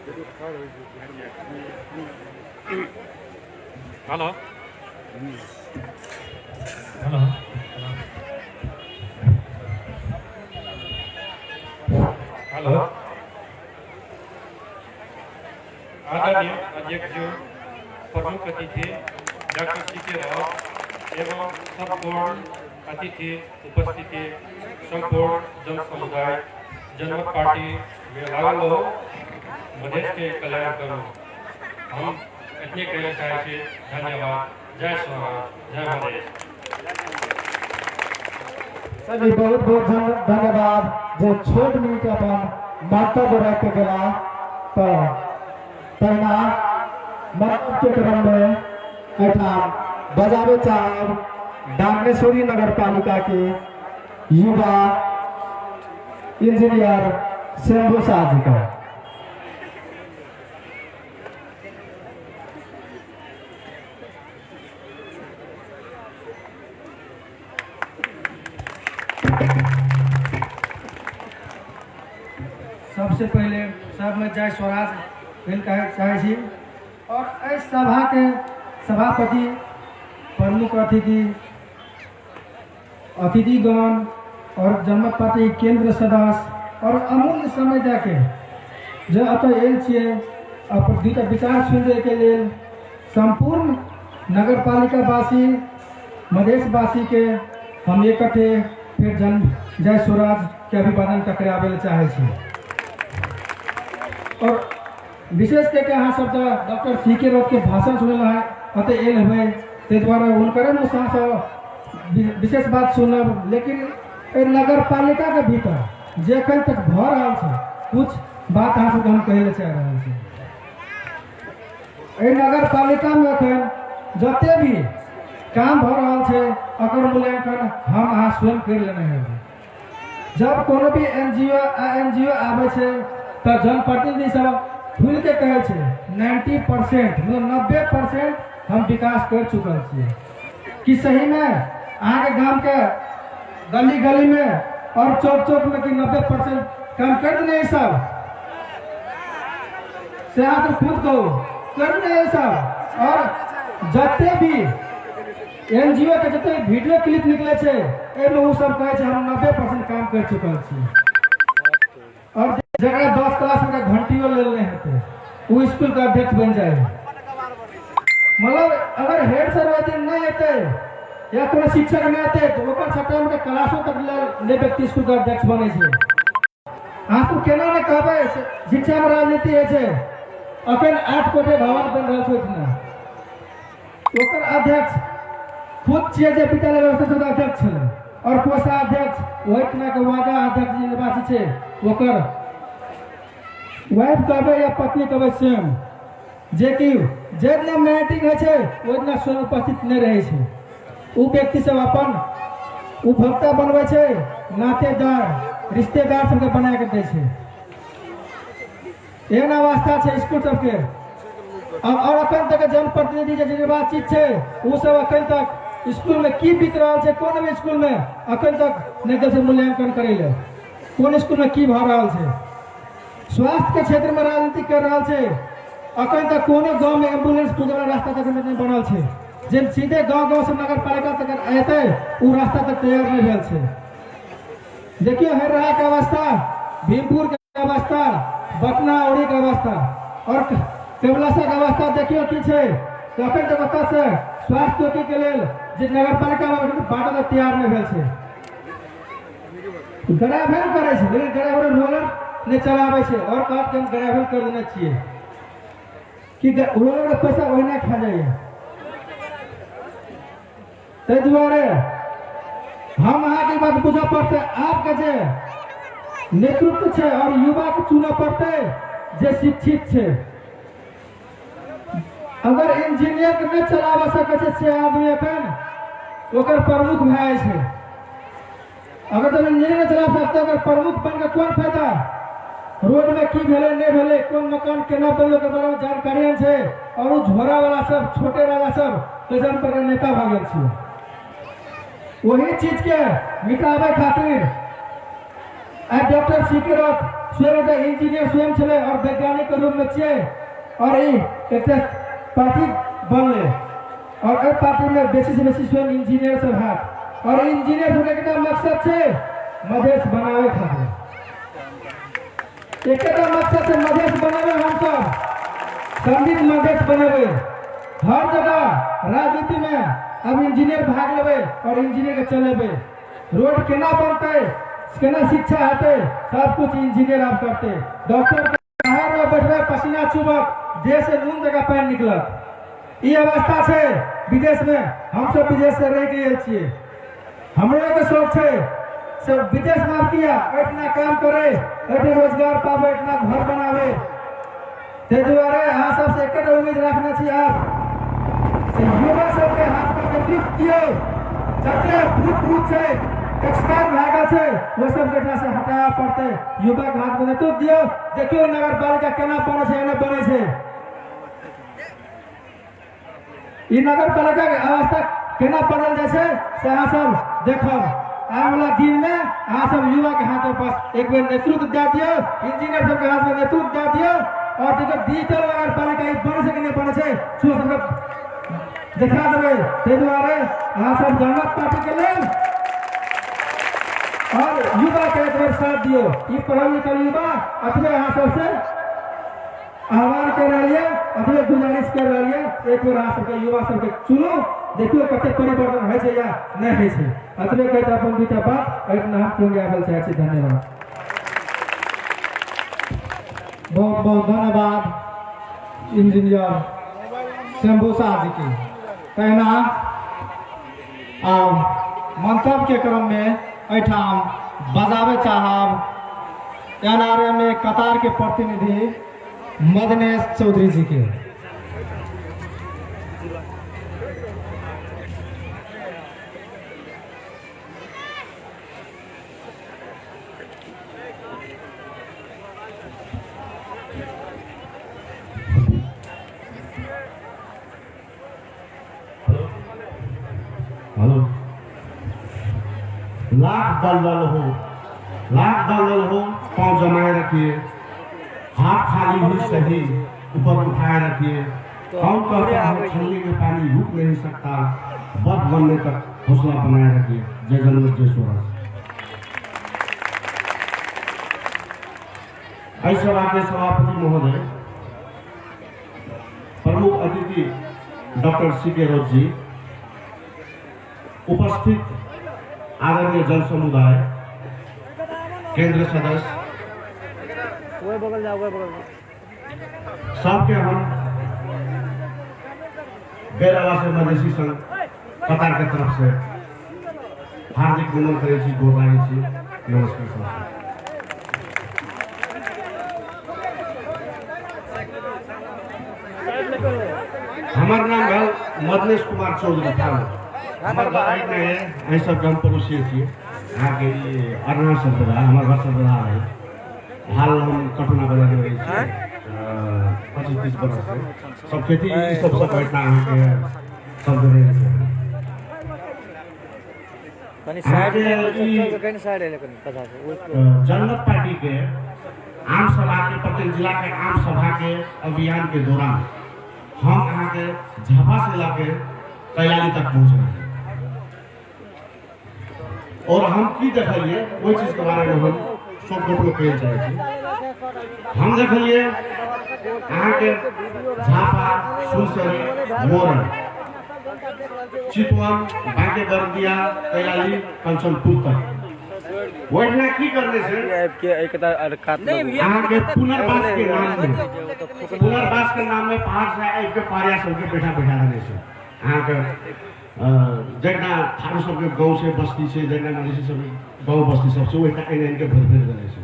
Hello hello hello. आदरणीय अध्यक्ष जी, प्रमुख अतिथि डॉक्टर सी के राउत एवं संपूर्ण अतिथि उपस्थिति, संपूर्ण जन समुदाय, जनमत पार्टी में लागल रहो, मधेश के कल्याण करो। हम इतने कहना चाहे छी। धन्यवाद। जय स्वराज, जय मधेश। सभी बहुत बहुत धन्यवाद जे छोट मिलके अपन मंतव्य रख के गेला। तो तहिना मंतव्य के क्रम में एहिठाम बजाबे चाहब डांगेश्वरी नगर पालिका के युवा इंजीनियर शंभू शाह जी का। सबसे पहले सब में जय स्वराज भेल कहे चाहे छी। और एहि सभा के सभापति, प्रमुख अतिथि, अतिथिगण और जनमत पार्टी केंद्र सदस्य और अमूल्य समय दे के जे एतऽ आयल छियै अपन दूटा विचार सुनैके लेल संपूर्ण नगरपालिकावासी मधेशवासी के हम इकट्ठे फिर जन जय स्वराज के अभिवादन टकराबै लए चाहै छी। और विशेष करके अहाँ सब तऽ डॉक्टर सी के रथ के भाषण सुनल है अतः आयल हेबै, ताहि दुआरे हुनकरे मुँहसँ अहाँ सब विशेष बात सुनब। लेकिन एहि नगरपालिका के भीतर जे एखन तक भऽ रहल छै कुछ बात अहाँ सबके हम कहै लए चाहि रहल छी। एहि नगरपालिकामे एखन जते भी काम भऽ रहल छै ओकर मूल्यांकन हम अहाँ स्वयं करि लेने हेबै। जब कोनो भी एन जी ओ आ एन जी ओ आबै छै तऽ जनप्रतिनिधि सब खुलि के कहै छै 90% मतलब 90% हम विकास करि चुकल छियै। कि सहीमे अहाँके गामके गली गलीमे और चौक चौकमे कि 90% काम कर देने सब? से अहाँ सब खुद कहू, कर देने सब। और जते भी एन जी ओ के जते वीडियो क्लिप निकले छै एहिमे ओ सब कहै छै हम 90% काम कर चुकल छी। और जकरा 10 क्लास में घंटियो लेल नहीं हेतै ओ स्कूल के अध्यक्ष बन जाए। मतलब अगर हेड सर ओहि दिन नहीं हेतै या कोनो शिक्षक नहीं हेतै तऽ ओकर सट्टा में क्लासो तक ले व्यक्ति स्कूल के अध्यक्ष बनै छै। अहाँ सब केना नहि कहबै शिक्षा में राजनीति होइ छै। अखन 8 कोटे भवन बनि रहल छै ओहिठिना, ओकर अध्यक्ष खुद छियै जे विद्यालय व्यवस्था अध्यक्ष छलै और कोषाध्यक्ष ओहिठिना के वार्डा अध्यक्ष जे निर्वाचित छै ओकर वाइफ कहबै या पत्नी कहबै स्वयं, जे कि जे दिना मीटिंग होइ छै ओहि दिना स्वयं उपस्थित नहि रहै छै। ओ व्यक्ति सब अपन उपभोक्ता बनबै छै, नातेदार रिश्तेदार सबके बना के दै छै। एहन अवस्था छै स्कूल सबके। और अखन तक जनप्रतिनिधि जे निर्वाचित छै ओ सब अखन तक स्कूल में की बीत रहल छै, कोन भी स्कूल में अखन तक नहि गेल छै मूल्यांकन करै लए, कोन स्कूल में की भऽ रहल छै। स्वास्थ्य के क्षेत्र में राजनीति कर रहल छै, अखन तक कोनो गांव में एम्बुलेंस पुजै वाला रास्ता तक नहि बनल छै, जे सीधे गांव गांव से नगर पालिका तक एतै ओ रास्ता तक तैयार नहि भेल छै। देखियौ हेरहा के अवस्था, भीमपुर के अवस्था, बटना औरी के अवस्था और केवलासा के अवस्था देखियौ की छै। तऽ अखन तक ओतऽ से स्वास्थ्य चौकी के लेल जे नगर पालिका में बाटल तक तैयार नहि भेल छै। ग्रेवल करै छै लेकिन ग्रेवल रोलर नहि चलाबै छै और कहत कि हम ग्रेवल कर देने छियै कि रोलर के पैसा ओहिना खा जाइए। ताहि दुआरे हम अहाँके बात बुझऽ पड़तै, आपके जे नेतृत्व छै और युवा के चुनऽ पड़तै जे शिक्षित छै। अगर इंजीनियर के नहि चलाबऽ सकै छै से आदमी एखन ओकर प्रमुख भए जाइ छै। अगर जब इंजीनियर नहि चला सकतै ओकर प्रमुख बन के कोन फायदा? रोड में की भेलै नहि भेलै, कोन मकान केना बनलै ओकर बारे में जानकारी नहि छै और ओ झोरा वाला सब छोटे राजा सब कैसन प्रकार नेता भऽ गेल छै। वही चीज के मिटाबै खातिर आइ डॉक्टर सी के रथ स्वयं एकटा इंजीनियर स्वयं छलै आओर वैज्ञानिक के रूप में छियै और ई एकटा पार्टी बनलै और एहि पार्टी में बेसी से बेसी स्वयं इंजीनियर सब हैत और इंजीनियर सबके एकटा मकसद छै मधेश बनावे खातिर। एकटा मकसद छै मधेश बनावे, हमसब समृद्ध मधेश बनेबै। हर जगह राजनीति में अब इंजीनियर भाग लेबै और इंजीनियर के चलेबै। रोड केना बनतै, केना शिक्षा हेतै, सब कुछ इंजीनियर आब करतै। डॉक्टर बाहर में बैठबै पसीना चुबत, देह से नून जगह पानि निकलत, ई अवस्था छै विदेश में। हमसब विदेश से रहि गेल छियै, हमरो के शौक छै से विदेश में आब किया एहिठिना काम करे, एहिठिना रोजगार पावे, एहिठिना घर बनावे। ताहि दुआरे अहाँ सबसे एकटा उम्मीद रखने छी आप से युवा सबके हाथ में नेतृत्व दियौ। जते भूत भूत छै, एक्सपायर भए गेल छै, ओ सब के से हटाबऽ पड़तै। युवा के हाथ में नेतृत्व दियौ। देखियौ नगर पालिका केना बनै छै, एना बनै छै। ई नगर पालिका के अवस्था केना बदल जाइ छै से अहाँ सब देखब आबे वाला दिन में। अहाँ सब युवा के हाथ में बस एक बेर नेतृत्व दे दियौ, इंजीनियर सबके हाथ में नेतृत्व दे दियौ और देखियौ डिजिटल नगर पालिका ई बनै छै कि नहि बनै छै, से सबके देखा देबै। ताहि दुआरे अहाँ सब जनमत पार्टी के लेल और युवा के एक बेर साथ दियौ। ई पढ़ल लिखल युवा अतबे अहाँ सबसे आह्वान कर रही है, अतबे गुजारिश कर रही है, एक बेर अहाँ सबके युवा सबके चुनू, देखियौ कते परिवर्तन होइ छै या नहि होइ छै। अतबे कहैत अपन दूटा बात एहिठाम हम टुंगियाबल चाहै छी। धन्यवाद। बहुत बहुत धन्यवाद इंजीनियर शंभू शाह जी के। तहिना आब मंतव्य के क्रम में एहिठाम बजाबे चाहब एनआरएम ए कतार के प्रतिनिधि मदनेश चौधरी जी के। हेलो, लाख दलदल हो, लाख दलदल हो, पाँव जमाए रखिए, हाथ खाली ही सही ऊपर उठाए रखिए। कौन कहता है छलनी में पानी रुक नहीं सकता, बर्फ बनने तक हौसला बनाए रखिए। जय जनमत, जय स्वराज। एहि सभा के सभापति महोदय, प्रमुख अतिथि डॉक्टर सी के रोज जी, उपस्थित आदरणीय जन समुदाय, केंद्र सदस्य सबके हम गैर आवासीय मधेसी संघ कतार के तरफ से हार्दिक नमन करै छी, गोर लागै छी, नमस्कार सबके। हमर नाम भेल मदनेश कुमार चौधरी थारू। हमर घर एहिमे है, एहि सबके हम पड़ोसिए छी। अहाँके ई अरना सरबरा हमर घर सरबरा है। हाल हम कटुना बाजारमे रहै छी 25-30 वर्ष से। सब खेती ई सब सब एहिठाम अहाँके सब रहै छै। कनी साइड अहाँके ई कनी साइड एले कनी कथा से जनमत पार्टी के आम सभा के प्रत्येक जिला के आम सभा के अभियान के दौरान हम अहाँके झापा से लऽ के कैलाली तक पहुँच रहे और हम की देखलिए ओहि चीज के बारे में हम शॉर्टकट में कहै चाहै छी। हम देखलिए अहाँके झापा, सुनसरी, मोरंग, चितवन, बांके बर्दिया, कैलाली, कंचनपुर तक ओहिठिना की करने छै अहाँके पुनर्वास के नाम में, पुनर्वास के नाम में पहाड़ से आबि के पहाड़िया सबके बैठा बैठा देने छै। अहाँके जहिना थारू सबके गाँव छै, बस्ती छै, जहिना मधेसी सबके गाँव बस्ती सब छै, ओहिठिना आनि आनि के भरि भरि देने छै।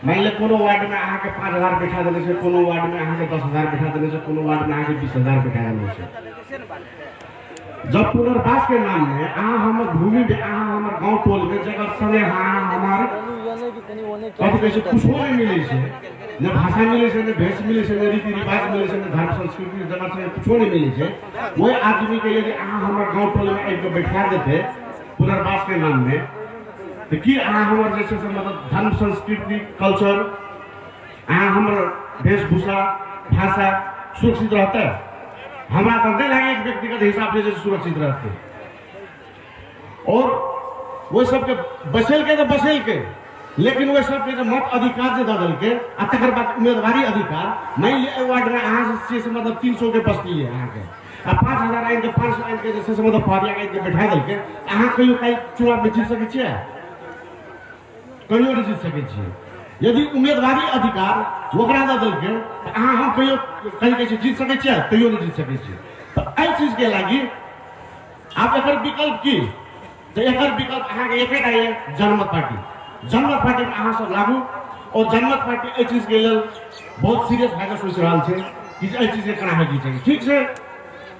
मानि लिअ कोनो वार्डमे अहाँके 5000 बैठा देने छै, कोनो वार्डमे अहाँके 10,000 बैठा देने छै, कोनो वार्डमे अहाँके 20,000 बैठा देने छै। जब पुनर्वास के नाम में अहाँ हमर भूमि में, अहाँ हमर गाँव टोल में जगह संगे अहाँ हमार कथी कहै छै कुछो नहि मिलै छै, ने भाषा मिलै छै, ने भेष मिलै छै, ने रीति रिवाज मिलै छै, ने धर्म संस्कृति जगह संगे कुछो नहि मिलै छै। ओहि आदमी के यदि अहाँ हमर गाँव टोल में आबि कऽ बैठा देतै पुनर्वास के नाम में, तऽ की अहाँ हमर जे छै से मतलब धर्म संस्कृति कल्चर अहाँ हमर वेशभूषा भाषा सुरक्षित रहतै? हमरा तऽ नहि लागै व्यक्तिगत हिसाबसँ जे सुरक्षित रहतै। और ओहि सबके बसेलकै तऽ बसेलकै, लेकिन ओहि सबके जे मत अधिकार जे दऽ देलकै आ तकर बाद उम्मीदवारी अधिकार, मानि लिअ एहि वार्डमे अहाँ जे छियै से मतलब 300 के बस्ती यऽ अहाँके, आ 5000 आनि कऽ 500 आनि कऽ जे छै से मतलब पहरिया आनि कऽ बैठा देलकै, अहाँ कहियो काल्हि चुनावमे जीत सकै छियै? कहियो नहि जीत सकै छियै। यदि उम्मीदवारी अधिकार ओकरा दऽ देलकै तऽ अहाँ हम कहियो कहि कहै छै जीत सकै छियै? तैयो नहि जीत सकै छियै। तऽ एहि चीजके लागि आब एकर विकल्प की? तऽ एकर विकल्प अहाँके एकेटा यऽ, जनमत पार्टी। जनमत पार्टीमे अहाँ सब लागू, और जनमत पार्टी एहि चीजके लेल बहुत सीरियस भए कऽ सोचि रहल छै कि एहि चीजके केना होइके चाही। ठीक छै,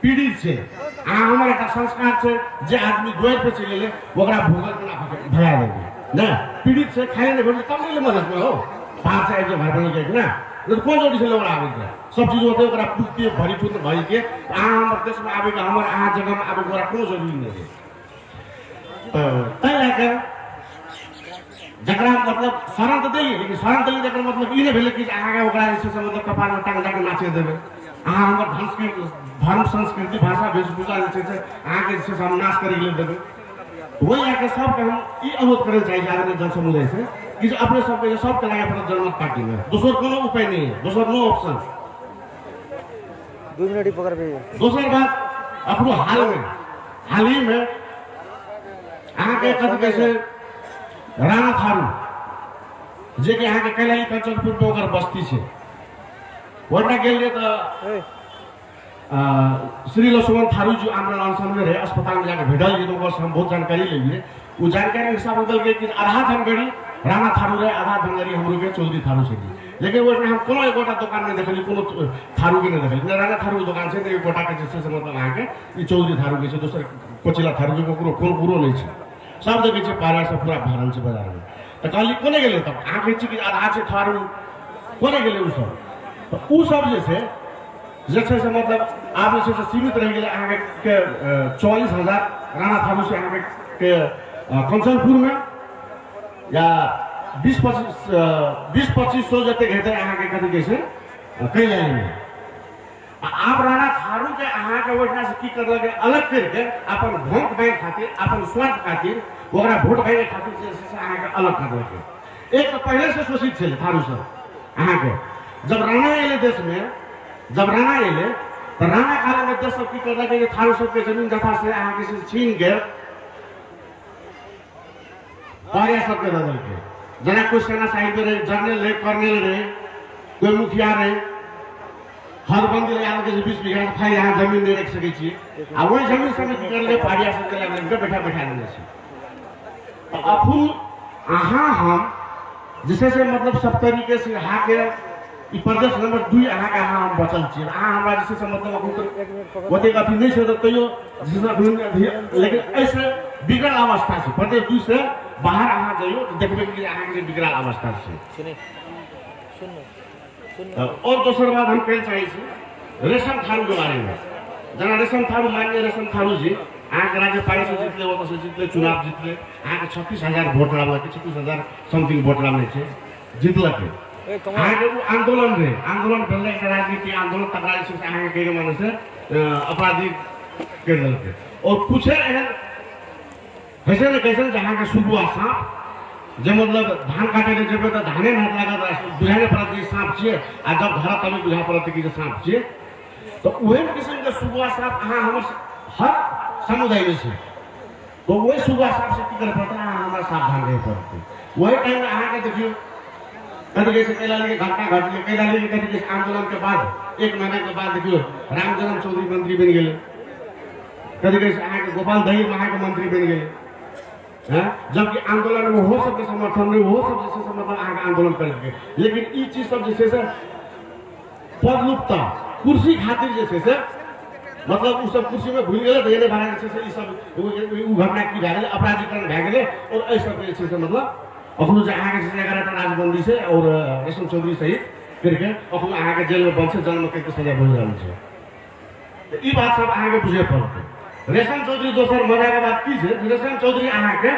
पीड़ित छै अहाँ, हमर एकटा संस्कार छै जे आदमी दुआरि पर चलि गेलै ओकरा भूखल केना भगा देबै? नहि, पीड़ित छै, खाइ नहि भेटलै तब नहि मदद हो, बाहर से आबि कऽ घर बनेलकै ने, नहि कोन जरूरी छलै ओकरा आबैके? सब चीज होतै ओकरा पूछतियै भरि पुत्र भरिके। अहाँ हमर देशमे आबैके, हमर अहाँ जगहमे आबैके ओकरा कोनो जरूरी नहि रहै। तऽ ताहि लए कऽ जकरा मतलब शरण तऽ देलियै, लेकिन शरण देलियै तऽ एकर मतलब ई नहि भेलै कि अहाँके ओकरा जे छै से मतलब कपारमे टांग दए कऽ नाचे देबै। अहाँ हमर धर्म संस्कृति भाषा वेशभूषा जे छै से अहाँके जे छै से हम नाश करैके लेल देबै? ओहि लए कऽ सबके हम ई अनुरोध करै चाहै छी आदरणीय जन समुदाय से कि जे अपने सबके जे सबके लागै पड़त जनमत पार्टीमे, दोसर कोनो उपाय नहि है, दोसर नो ऑप्शन। 2 मिनट ही पकड़बै। दोसर बात, अपनो हालमे हाल ही में अहाँके कथी कहै छै राणा थारू जे कि अहाँके कैलाली कंचनपुरमे ओकर बस्ती छै, ओहिठाम गेल रहियै तऽ श्री लक्ष्मण थारू जी आमरण अनशनमे रहे, अस्पतालमे जाके भेटल तऽ ओकरसँ हम बहुत जानकारी लेलियै। ओ जानकारी हिसाब देलकै कि आधा धनगढ़ी राणा थारू रहे, आधा धनगढ़ी हमरो चौधरी थारू छै। लेकिन ओहिठाम हम कोनो एकोटा दोकान नहि देखलियै, कोनो थारूके नहि देखलियै, नहि राणा थारूके दोकान छै, नहि एकोटाके जे छै से मतलब अहाँके ई चौधरी थारूके छै, दोसर कोचिला थारूके ककरो कोनो कुरो नहि छै। सब देखै छियै पारा सब पूरा भरल छै बाजारमे। तऽ कहली कोने गेलै तब? अहाँ कहै छी कि आधा छै थारू, कोने गेलै ओसब? तऽ ओसब जे छै से मतलब आब जे छै से सीमित रहि गेलै अहाँके 44,000 राणा थारू से अहाँके कंचनपुरमे, या 20-25 सौ जतेक हेतै अहाँके कथी कहै छै कैलालीमे। आब राणा थारूके अहाँके ओहिठाम से की करलकै, अलग करिके अपन वोट बैंक खातिर, अपन स्वार्थ खातिर, ओकरा वोट बैंक खातिर जे छै से अहाँके अलग करलकै। एक तऽ पहिले से शोषित छलै थारू सब अहाँके। जब राणा एलै देशमे, जब राणा एलै तऽ राणा कालमे देश सब की करलकै जे थारू सबके जमीन जथा से अहाँके से छीन के पहरिया सबके दऽ देलकै। जेना कोइ सेना साहिब रहै, जनरल रहै, कर्नल रहै, कोइ मुखिया रहै, हदबंदी लगा देलकै जे 20 बीघा खाली अहाँ जमीन नहि राखि सकै छियै। आ ओहि जमीन सबमे की करलकै, पहरिया सबके लगा के बैठा बैठा देने छै। तऽ अखन अहाँ हम जे छै से मतलब सब तरीके से अहाँके ई प्रदेश नंबर 2 अहाँके अहाँ हम बचल छियै। अहाँ हमरा जे छै से मतलब अखन तऽ ओतेक अथी नहि छै, तऽ तैयो जे छै अखन लेकिन एहिसँ बिगड़ल अवस्था छै। प्रदेश 2 से बाहर अहाँ जइयौ तऽ देखबै कि अहाँके जे बिगड़ल अवस्था छै। सुनी, सुन सुन। और दोसर बात हम कहै चाहै छी रेशम थारूके बारेमे। जेना रेशम थारू, माननीय रेशम थारू जी अहाँके राज्य पार्टी से जीतले, ओतऽसँ जीतले, चुनाव जीतले, अहाँके 36,000 वोट लाबलकै, 36,000 समथिंग वोट लाबने छै, जीतलकै। अहाँके ओ आन्दोलन रहै, आन्दोलन भेलै एकटा राजनीतिक आन्दोलन, तकरा जे छै से अहाँके कहैके माने से अपराधी करि देलकै। और कुछ एहन होइ छै ने, कहै छै ने जे अहाँके सुगुआ साँप, जे मतलब धान काटै लए जेबै तऽ धाने हाथ लागत, बुझाइ नहि पड़त जे साँप छियै, आ जब धरत तभी बुझा पड़त कि जे साँप छियै। तऽ ओहन किसिमके सुगुआ साँप अहाँ हमर हर समुदायमे छै। तऽ ओहि सुगुआ साँपसँ की करय पड़तै? अहाँ हमरा सावधान रहय पड़तै। ओहि टाइममे अहाँके देखियौ कथी कहै छै कैलालीके घटना घटलै। कैलालीके कथी कहै छै आन्दोलनके बाद एक महीनाके बाद देखियौ रामजन्म चौधरी मंत्री बनि गेलै, कथी कहै छै अहाँके गोपाल दही अहाँके मंत्री बनि गेलै। हैं, जबकि आंदोलन में ओहो सबके समर्थन नहि, ओहो सब जे छै से मतलब अहाँके आंदोलन करेलकै, लेकिन ई चीज सब जे छै से पदलुप्ता कुर्सी खातिर जे छै से मतलब ओ सब कुर्सी में घुलि गेलै। तऽ एने भाड़ा जे छै से ई सब ओ घटना की भए गेलै, अपराधीकरण भए गेलै। और एहि सबके जे छै से मतलब अखनो जे अहाँके जे छै 11टा राजबंदी छै और रेशम चौधरी सहित करिके अखनो अहाँके जेलमे बंद छै, जन्म के सजा भऽ रहल छै। तऽ ई बात सब अहाँके बुझे पड़तै। रेशम चौधरी, दोसर मजाके बात की छै, रेशम चौधरी अहाँके